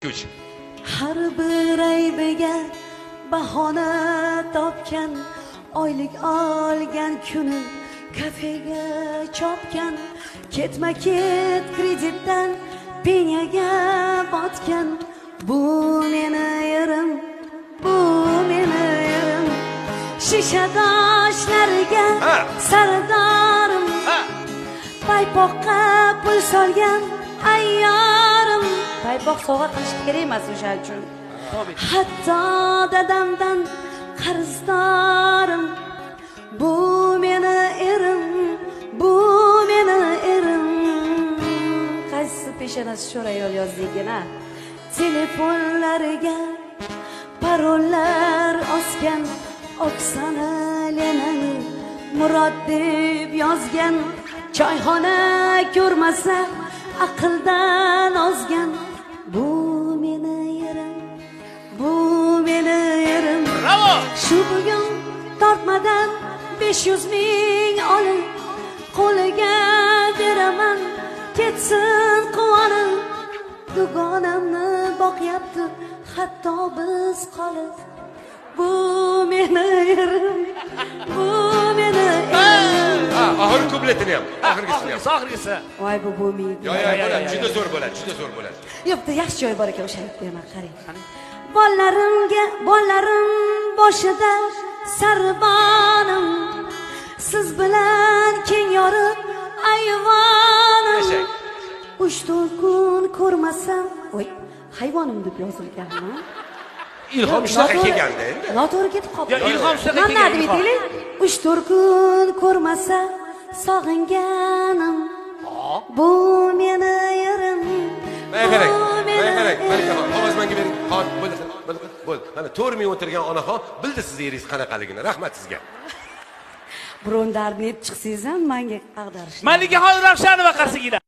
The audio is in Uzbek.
Uch. Har bir aybiga bahona topgan, oylik olgan kuni kafega chopgan, ketma ket kreditdan penyaga botgan. Bu meni erim, bu meni erim. Shishadoshlariga Ha. sardorim, Ha. paypoqqa pul solgan ayyorim. Paypoq sovg'a qilish kerak emas, o'shaning uchun. Hatto dadamdan qarzdorim. Bu meni erim, bu meni erim. Qaysi peshonasi sho'r ayol yozdi ekan, a? Telefonlariga parollar osgan, Oksana Lenani Murod deb yozgan, choyxona ko'rmasa aqldan ozgan. Bu meni erim, bu meni erim. Bravo! Shu bugun tortmadan 500 ming olib qo'liga beraman, ketsin quvonib. Dugonamni boqyapti hatto biz qolib. Bu meni erim, bu meni erim. Ha, oxirgi kupletini ham, oxirgisini ham. Oxirgisi, oxirgisi. Voy, bu bo'lmaydi. Yo, yo, bo'ladi, juda zo'r bo'ladi, juda zo'r bo'ladi. Yo'q, bitta yaxshi joyi bor ekan, o'sha aytib beraman, qarang. Bolalarimga, bolalarim boshida sarbonim, siz bilan keng yorib ayvonim. Yashang. 3-4 kun ko'rmasam, voy, hayvonim deb yozilganmi? Ilhom shunaqa kelganda endi. Noto'g'ri ketib qoldi. Yo, ilhom shunaqa Mana kelgan, deb ilhom. aytaylik. 3-4 kun ko'rmasa sog'inganim. Bu meni erim. Mana qarang, Bu meni mana qarang, erim. Malikaxon, qog'oz menga bering. Hop, bo'ldi, bo'ldi, bo'ldi. Mana 4 ming o'tirgan onaxon bildi sizni eringiz qanaqaligini. Rahmat sizga. Birovni dardini aytib chiqsangiz ham, menga ag'darish. Malikaxon Ravshanova qarsaklar.